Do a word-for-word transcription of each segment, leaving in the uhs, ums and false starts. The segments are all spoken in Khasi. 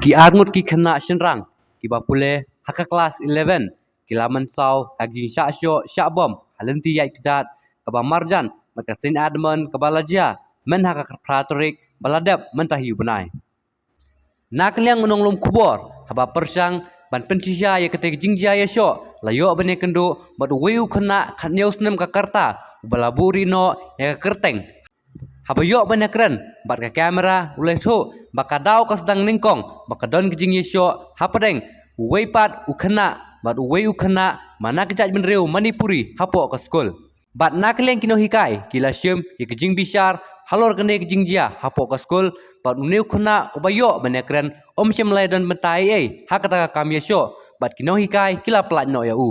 Ki arngut ki khynnah shynrang kiba pule ha ka klas eleven ki la mynsaw ha ka jingshah shoh shah bom ha lynti ïaid kjat kaba marjan bad ka Saint Edmund kaba la jia mynha ka khatphra tarik ba la dep mynta hi u bnai. Na ka liang u nonglum khubor haba pyrshang ban pynshisha ïa katei ka jingjia ïashoh, la ïoh ban ïakynduh bad uwei u khynnah khathynñiew snem ka rta uba la buhrieh noh ïa ka kyrteng. Haba ïoh ban ïakren bad ka kamera, u la ïathuh ba ka daw ka sdang nyngkong ba ka don ka jingïashoh hapdeng uwei pat u khynnah bad uwei u khynnah ba na ka jaitbynriew Manipuri hapoh ka skul. Bad na ka liang ki nonghikai ki la shim ïa ka jingbishar halor kane ka jingjia hapoh ka skul, bad une u khynnah uba ïoh ban ïakren um shym la ïadon bynta ei ei ha kata ka kam ïashoh, bad ki nonghikai ki la pyllait noh ïa u.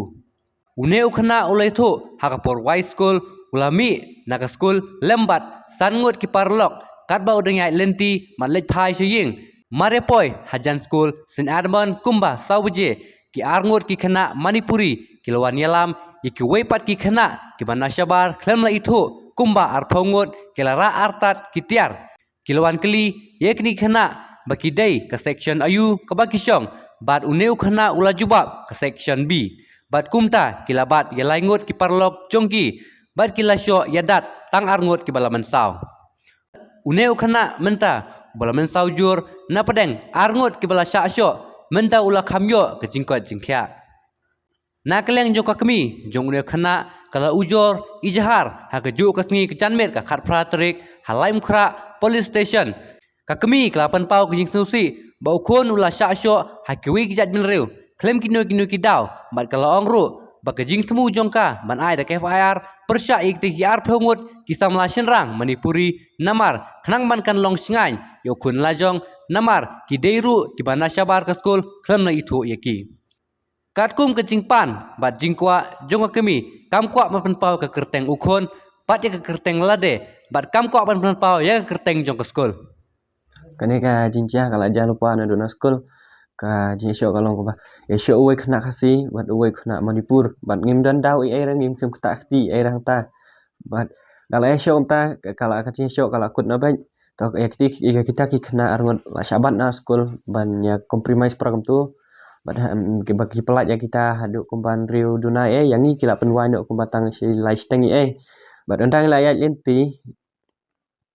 Une u khynnah u la ïathuh ha ka por wai skul u la mih na ka skul lem bad san ngut ki paralok katba u dang ïaid lynti bad leit phai sha ïing. Mar ïa poi hajan skul Saint Edmund kumba saw baje, ki arngut ki khynnah Manipuri ki la wan ïalam ïa kiwei pat ki khynnah kiba na shabar khlem la ithuh, kumba arphew ngut ki la rah artat ki tiar. Ki la wan kylli ïa kine ki khynnah ba ki dei ka section aïu kaba ki shong, bad une u khynnah u la jubab ka section B. Bad kumta ki la bat ïa lai ngut ki paralok jong ki, bad ki la shoh ïadat tang arngut kiba la mynsaw. Une u khynnah mynta uba la mynsaw jur na pdeng arngut kiba la shah shoh, mynta u la kham ïoh ka jingkoit jingkhiah. Na ka liang jong ka kmie jong une u khynnah, ka la ujor ijhar ha kajuh ka sngi ka janmiet ka khatphra tarik ha Laitumkhrah Police Station. Ka kmie ka la pynpaw ka jingsngewsih ba u khun u la shah shoh ha kiwei ki jaitbynriew khlem kino kino ki daw, bad ka la ong ruh ba ka jingthmu jong ka ban ai da ka F I R pyrshah ïa kitei ki arphew ngut ki samla shynrang Manipuri namar khnang ban kan long shngaiñ ïa u khun lajong, namar ki dei ruh kiba na shabar ka skul khlem la ithuh ïa ki. Katkum ka jingpan bad jingkwah jong ka kmie, kam kwah ban pynpaw ka kyrteng u khun bad ïa ka kyrteng lade, bad kam kwah ban pynpaw ïa ka kyrteng jong ka skul. Kane ka jingjia ka la jia lypa naduh na skul. Ka jingïashoh ka long kaba ïashoh uwei khynnah Khasi bad uwei khynnah Manipur, bad ngim don daw ei ei ruh, ngim kham ktah kti ei ruh hangta. Bad da la ïashoh kumta, ka la, ka jingïashoh ka la kut noh beit. To ïa kita, ïa kita ki khynnah arngut la shah bat noh skul ban ïa compromise para kumtu. Bad ha, em, kiba ki pyllait ïa kita haduh kumba hynriew duna ei, ïa ngi ki la pynwai noh kumba tang shi lai shiteng ei. Bad ynda ngi la ïaid lynti,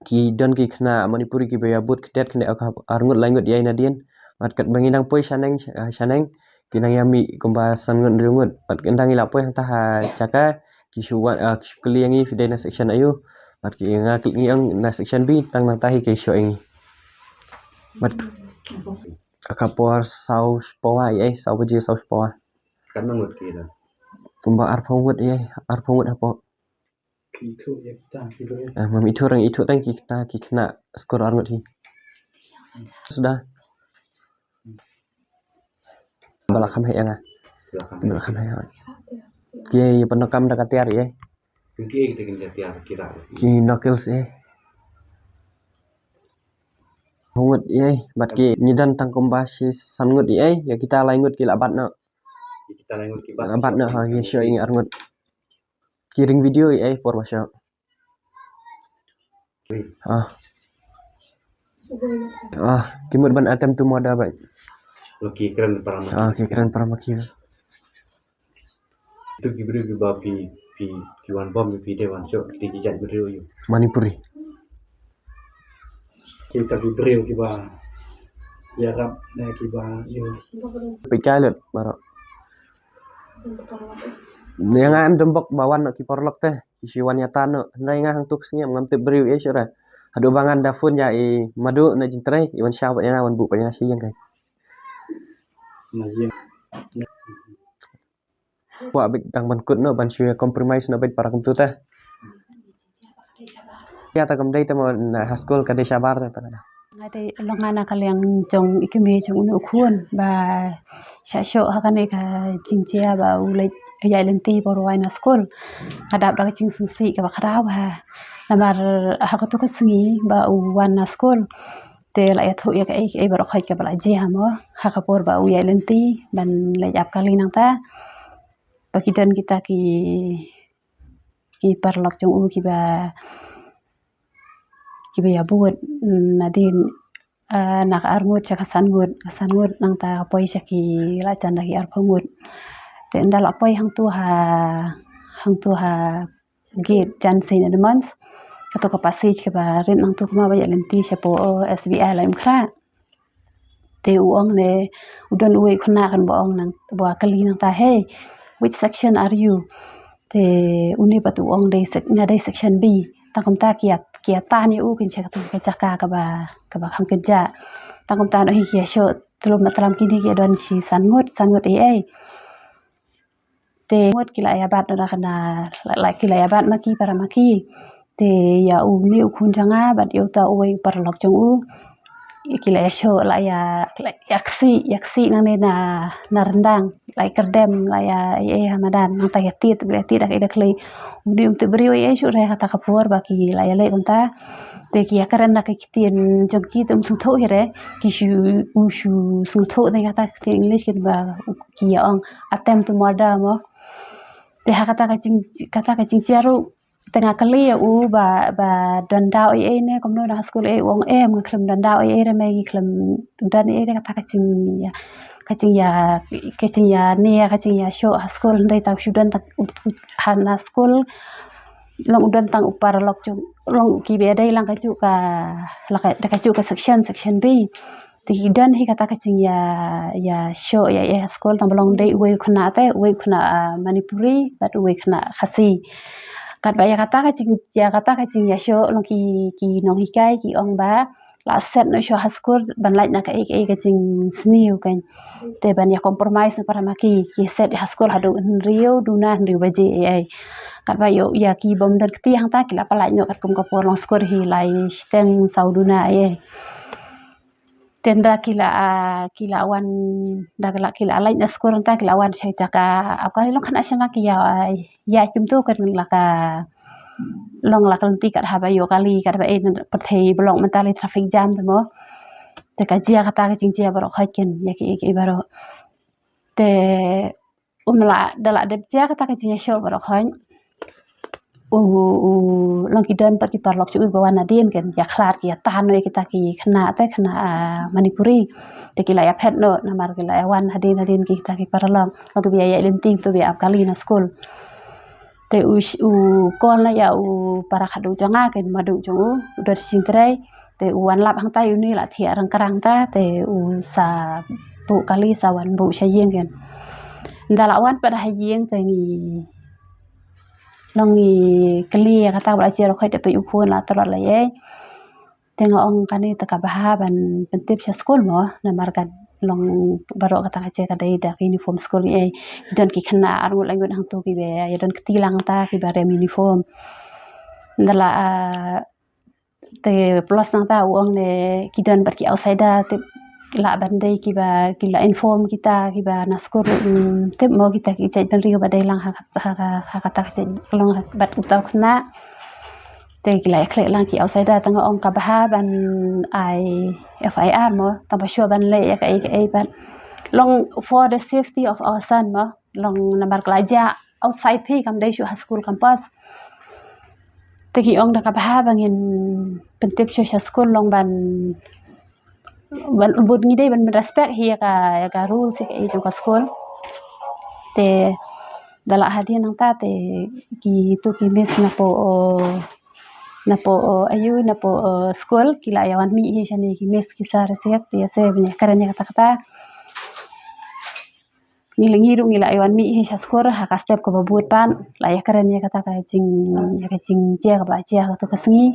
ki don ki khynnah Manipuri kiba ïa bud kdet khyndai, arngut lai ngut ei nadien. Bad katba ngi dang poi shaneng, ah, shaneng, ki nang ïa mih kumba san ngut hynriew ngut. Bad ynda ngi la poi hangta ha jaka, ki shu wan, ah, ki shu kylli ïa ngi phi dei na section aïu. Bad ki, nga kylli, ngi ong na section B, tang nangta hi ki shoh ïa ngi. Bad ha ka por saw shiphew ei, saw baje saw shiphew. Katno ngut ki don? Kumba arphew ngut ei, arphew ngut hapoh. Ki ithuh ïa kita ki briew. Ah, ngam ithuh ruh, ithuh tang kita ki khynnah skul arngut hi. Suda. Ba la kham heh ïa nga. Ba la kham heh ïa nga. Ki ïa pyndonkam da ka tiar ei. Ki ïa kita ki tiar ki rah. Ki knuckles ei. Arphew ngut ei, bad ki, ngi don tang kumba shi san ngut ei, ïa kita lai ngut ki la bat noh. Ïa kita lai ngut ki bat. La bat noh, ha, ïa shoh ïa ngi arngut. Ki ring video ei por ba shoh. Ah. Ah, ki mut ban attempt to murder beit. Lo ki kren para ma ki. Ah, ki kren para ma ki. Itu ki briew kiba phi, phi, ki wan bom, phi dei wan shoh, kita ki jaitbynriew aïu? Manipuri. Kita ki briew kiba ïarap ne kiba ïa. Peit ka lut baroh. Ïa nga em dumbok ba wan noh ki paralok te. Ki shu wan ïa tan noh. Hynrei nga hangtu ka sngi em ngam tip briew ei shuh re. Haduh ba ngan da phone ïa i Madu na Jingtrei, i wan shaw bad ïa nga, wan buh bad ïa nga sha ïing kai. Na ïing. Kwah beit dang ban kut noh ban shu ïa compromise noh beit para kumtu te. Ïa ta kam dei te mo na ha skul ka dei shabar te ta. Nga dei long nga na ka liang jong i kmie jong une u khun ba shah shoh ha kane ka jingjia ba u leit ïaid lynti por wai na skul. Nga dap da ka jingsngewsih kaba khraw ha. Namar ha katu ka sngi ba u wan na skul, te la ïathuh ïa kaei kaei baroh khoit kaba la jia mo. Ha ka por ba u ïaid lynti ban leit ap kali nangta, ba ki don kita ki, ki paralok jong u kiba, kiba ïa bud, mm, nadien ah, na ka arngut sha ka sanngut, ka sanngut nangta ka poi sha ki la jan da ki arphew ngut. Te ynda la poi hangtu ha, hangtu ha gate jan Saint Edmunds, kato ka passage kaba rit nangtu kumba ïa lynti shapoh, oh, S B I Laitumkhrah. Te u ong ne, u don uwei u khynnah kan ba ong nang, ba kylli nangta, "Hey, which section are you?" Te une pat u ong dei sec-, nga dei section B. Tang kumta ki ïa, ki ïa tan ïa u kin sha katu ka jaka kaba, kaba kham kynjah. Tang kumta noh hi ki ïa shoh, tlum matlam kine ki ïa don shi sanngut, sanngut ei ei. Te ngut ki la ïa bat na ka na, la, la ki la ïa bat ma ki para ma ki. Te ïa une u khun jong nga bad ïa uta uwei u paralok jong u, ki la ïa shoh, la ïa, la ïa ksih, ïa ksih nangne na, na ryndang, la ïa kyrdem, la ïa ei ei ha madan, nangta ïa tied, la ïa tied da ka ei da ka lei. Une um tip briew ei ei shuh re ha kata ka por ba ki la ïa leh kumta. Te ki ïa kren da ka ktien jong ki te um sngewthuh hi re, ki shu, u shu sngewthuh da kata ka ktien English kin ba ki ïa ong attempt to murder mo. Te ha kata ka jing, kata ka jingjia ruh, te nga kylli ïa u ba, ba don daw ei ei ne kumno na ha skul ei, u ong em, nga khlem don daw ei ei re mei, ngi khlem don ei ei re. Kata ka jingïa, ka jingïa, ka jingïa ne, ka jingïa shoh ha skul, hynrei tang shu don tang u, u, ha na skul long u don tang u paralok jong, long u kiba dei lang kajuh ka, la ka, da kajuh ka section, section B. Te ki don hi kata ka jingïa, ïa shoh, ïa, ïa ha skul, tang ba long dei uwei u khynnah te, uwei u khynnah, ah, Manipuri bad uwei u khynnah Khasi. Katba ïa kata ka jing, ïa kata ka jingïa shoh, long ki, ki nonghikai ki ong ba la set noh shuh ha skul ban lait na kaei kaei ka jingsniew kan. Te ban ïa compromise na para ma ki, ki set ha skul haduh hynriew duna, hynriew baje ei ei. Katba ïoh ïa ki bym don kti hangta, ki la pynlait noh katkum ka por long skul hi lai shiteng saw duna ei ei. Te ynda ki la, ah, ki la wan, da ki la, ki la lait na skul hangta, ki la wan sha jaka ap kali, long khynnah sha na ki ïa, ïa kumto kan la ka, long la ka lynti kat haba ïoh kali, kat ba ei pyrthei ba long mynta lei traffic jam te mo. Te ka jia kata ka jingjia baroh khoit kan, ïa ki, ki baroh. Te um la, da la dep jia kata ka jingïa shoh baroh khoit, u, u, long ki don pat ki paralok jong u ba wan hadien kan, ïa khlad ki, ïa tan noh ïa kita ki khynnah te, khynnah, ah, Manipuri. Te ki la ïa phet noh namar ki la ïa wan hadien hadien kita ki paralok. Long kiba ïa ïaid lynti, to ba ïa ap kali na skul. Te u, u call noh ïa u para khadduh jong nga kan, madu jong u, u don shynrang. Te u wan lap hangta, ïa une la thiah rangkrang ta, te u sa buh kali, sa wan buh sha ïing kan. Ynda la wan pat ha ïing te ngi, long ngi kylli ïa kata ba la jia ruh, khoit da peit u khun la tlot la ei. Te nga ong kane te ka bha ban pyntip sha skul mo, namar ka long baroh kata ka jia ka dei da ka uniform skul ei ei. Don ki khynnah arngut laingut hangto kiba ïa don kti lang ta kiba rem uniform. Ynda la, ah, te plus nangta u ong ne ki don bad ki outsider, te lah ban dei kiba, ki la inform kita kiba na skul, mm, tip mo kita ki jaitbynriew ba dei lang ha, ha, ha, ha kata ka jait, long bad uta u khynnah. Te ki la ïa khleh lang ki outsider, te nga ong ka bha ban ai F I R mo, tang ba shuwa ban leh ïa kaei kaei bad long for the safety of our son mo, long namar ka la jia outside phi, kam dei shuh ha school campus. Te ki ong da ka bha ba ngin pyntip shuh sha school long ban, ban, bad ngi dei ban, ban respect hi ïa ka, ïa ka rules ïa kaei jong ka school. Te da la hadien nangta te kitu ki miss napoh, oh, napoh, oh, ayu, napoh, oh, school ki la ïa wan mih hi shane, ki miss ki sir, sir, te ïa se ban ïa kren ïa kata kata. Ngi la, ngi ruh ngi la ïa wan mih hi sha skul ha ka step kaba bud pat, la ïa kren ïa kata ka jing, ïa ka jingjia kaba la jia kato ka sngi.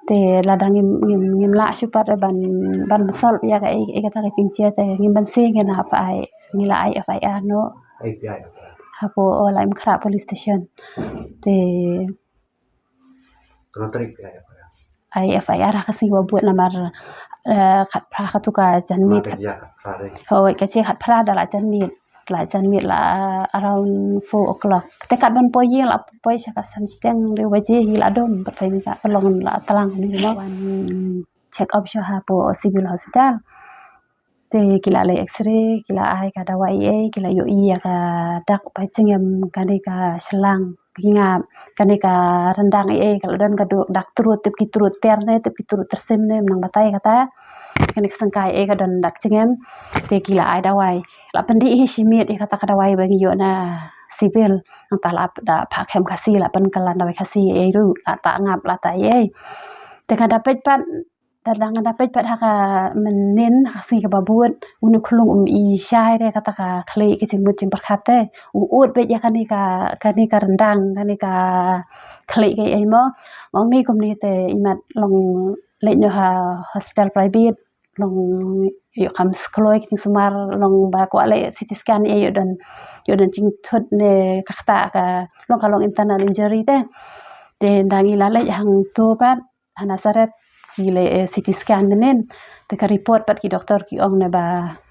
Te lada ngim, ngim, ngim lah shuh pat ban, ban solve ïa ka, ïa kata ka jingjia te ngim banse ngin hap ai, ngi la ai F I R noh. Ai phi ai F I R? Hapoh, oh, Laitumkhrah Police Station. Te Kano tarik phi ai F I R? Ai F I R ha ka sngi ba bud namar, eh, khatphra katu ka janmiet. Namar ka jia khatphra re. Hooid, ka jia khatphra da la janmiet. La janmiet la around four o'clock. Te kat ban poi ïing la poi sha ka san shiteng, hynriew baje hi la dum, bad poi ïing ka long la tlang ni mo. Wan check up shuwa hapoh Civil Hospital. Te ki la leh X-ray, ki la ai ka dawai ei ei, ki la ïohi ïa ka dak ba jingim kane ka shlang. ki ngap. Kane ka ryndang ei ei ka la don ka duk dak trut, tip ki trut ter ne, tip ki trut tyrsim ne, mynta batai kata. Kane ka syngkai ei ka don dak jingem. Te ki la ai dawai. La pyndih hi shi miet ïa kata ka dawai ba ngi ïoh na civil. Nangta la da phah kem Khasi, la pynkylla dawai Khasi ei ruh, la tah ngap, la tah ei ei. Te nga da peit pat, da dang da peit pat ha ka mynnin, ha ka sngi kaba bud, une u khyllung um i shai re kata ka khlieh ka jingmut jingpyrkhat te. U ud beit ïa kane ka, kane ka ryndang, kane ka khlieh kaei mo. Nga ong ne kumne te imat long leit noh ha hospital private, long ïoh kham kloi ka jingsumar, long ba kwah leh C T scan ei, ïoh don, ïoh don jingthut ne ka ktah ka, long ka long internal injury te. Te ynda ngi la leit hangto pat ha Nazareth, ki leh, eh, C T scan mynnin. Te ka report pat ki doktor ki ong ne ba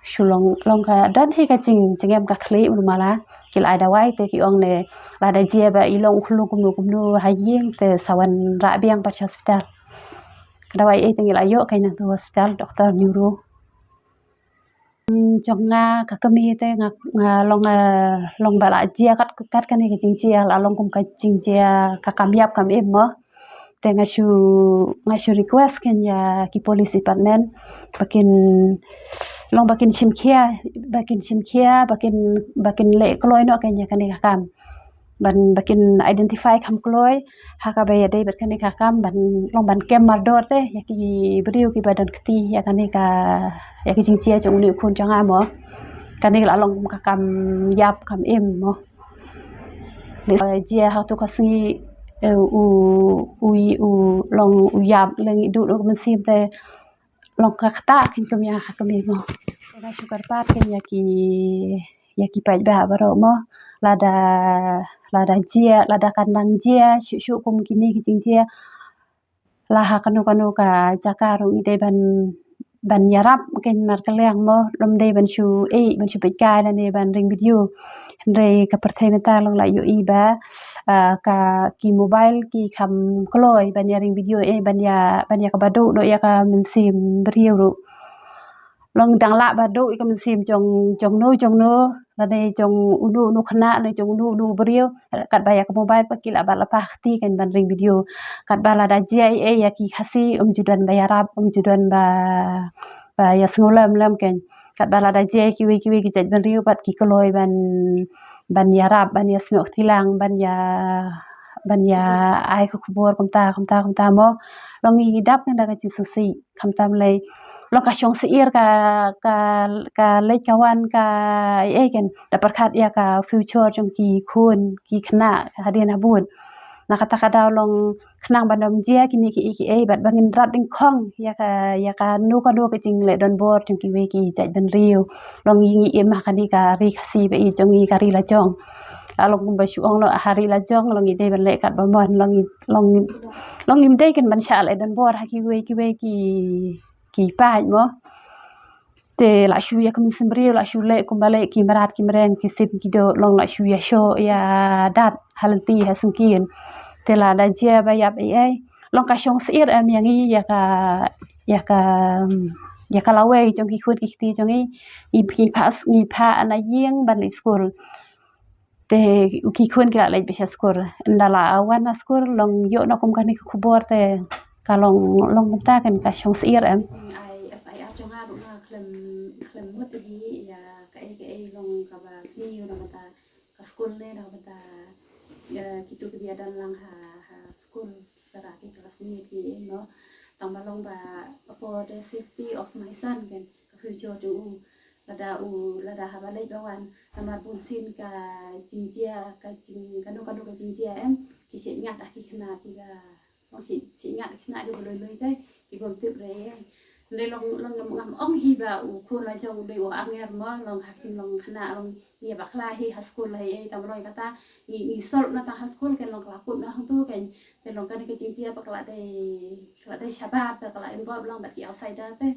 shu long, long ka don hi ka jing, jingem ka khlieh u mala. Ki la ai dawai te ki ong ne lada jia ba i long u khyllung kumno kumno ha ïing te sa wanrah biang pat sha hospital. Ka dawai ei te ngi la ïoh kane nangto hospital, doktor neuro. Jong nga ka kmie te nga, nga long, eh, long ba la jia kat, kat kane ka jingjia, la long kum ka jingjia ka kam ïap kam im mo. Te nga shu, nga shu request kein ïa ki police department ba kin long ba kin shim khia, ba kin shim khia, ba kin, ba kin leh kloi noh kein ïa kane ka kam. Ban, ba kin identify kham kloi ha kaba ïadei bad kane ka kam, ban long ban kem mardor te ïa ki briew kiba don kti ïa kane ka, ïa ki jingjia jong une u khun jong nga mo. Kane ka la long ka kam ïap kam im mo. Leh jia ha tu ka sngi, eh, u, u, u long u ïap leng i dut u mynsiem te long ka ktah kein kum ïa ha kmie mo. Te nga shu kyrpad kein ïa ki, ïa ki paidbah baroh mo. Lada, lada jia, lada ka nang jia shuh shuh kum kine ki jingjia, la ha kano kano ka jaka ruh ngi dei ban, ban ïarap kein markylliang mo. Lym dei ban shu ei, ban shu peit kai lane ban ring video. Hynrei ka pyrthei mynta long la ïohi ba, ah, ka ki mobile ki kham kloi ban ïa ring video ei, ban ïa, ban ïa kaba duh noh ïa ka mynsiem briew ruh. Long dang lah ba duh ïa ka mynsiem jong, jong no jong no, lane jong uno uno khynnah, lane jong uno uno briew. Katba ïa ka mobile pat ki lah ba la pah kti kein ban ring video. Katba lada jia ei ei ïa ki Khasi um ju don ba ïarap, um ju don ba, ba ïa sngewlem lem kein. Katba lada jia ïa kiwei kiwei ki jaitbynriew pat ki kloi ban, ban ïarap, ban ïa snoh kti lang, ban ïa, ban ïa ai ka khubor kumta, kumta, kumta mo. Long ngi dap kein da ka jingsngewsih, khamtam lei long ka shong syier ka, ka, ka leit ka wan ka ei ei kein, da pyrkhat ïa ka future jong ki khun ki khynnah hadien habud. Na kata ka daw long khnang ban ym jia kine kiei kiei bad ba ngin rat dyngkhong ïa ka, ïa kano kano ka jingleh donbor jong kiwei ki jaitbynriew. Long ngi, ngi im ha kane ka ri Khasi ba ïeit jong ngi, ka ri la jong. La long kumba shu ong noh ha ri la jong, long ngi dei ban leh katba mon, long ngi, long, long ngim dei kein ban shah leh donbor ha kiwei kiwei ki, ki paid mo. Te la shu ïa ka mynsiem briew, la shu leh kumba leh ki mrad ki mreng, ki sim ki doh, long la shu ïa shoh ïa dat ha lynti ha syngkien. Te lada jia ba ïap ei ei, long ka shong syier em ïa ngi ïa ka, ïa ka, ïa ka lawei jong ki khun ki kti jong ngi. Ngi, ngi phah, ngi phah na ïing ban leit skul. Te u ki khun ki la leit beit sha skul. Ynda la wan na skul long ïoh noh kum kane ka khubor te ka long, long kumta kein ka shong syier em. Ai F I R jong nga ruh nga khlem, khlem mut hi ïa kaei kaei long kaba sniew na ka bynta ka skul ne na ka bynta ïa kito kiba ïadon lang ha, ha skul. Tara ki classmate ki ei mo. Tang ba long ba for the safety of my son kein, ka future jong u. Lada u, lada haba leit ba wan, namar bunsien ka jingjia, ka jing, kano kano ka jingjia em, ki shait ngat ha ki khynnah kiba, long shait, shait ngat ha ki khynnah kiba lui lui te, ki bym tip re ei. Hynrei long, long ngam, ngam ong hi ba u khun la jong u dei u anger mo, long ha ki jinglong khynnah long ngi bakla hi ha skul hi ei, tang ba long kata ngi, ngi sort na tang ha skul kein long ka la kut na hangto kein. Te long kane ka jingjia ba ka la dei, ka la dei shabar te ka la involve lang bad ki outsider te.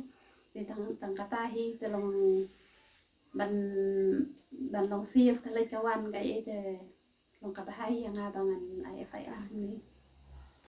Te tang, tang kata hi te long ban, ban long safe ka leit ka wan ka ei te long kaba bha ïa nga ba ngan ai F I R ni.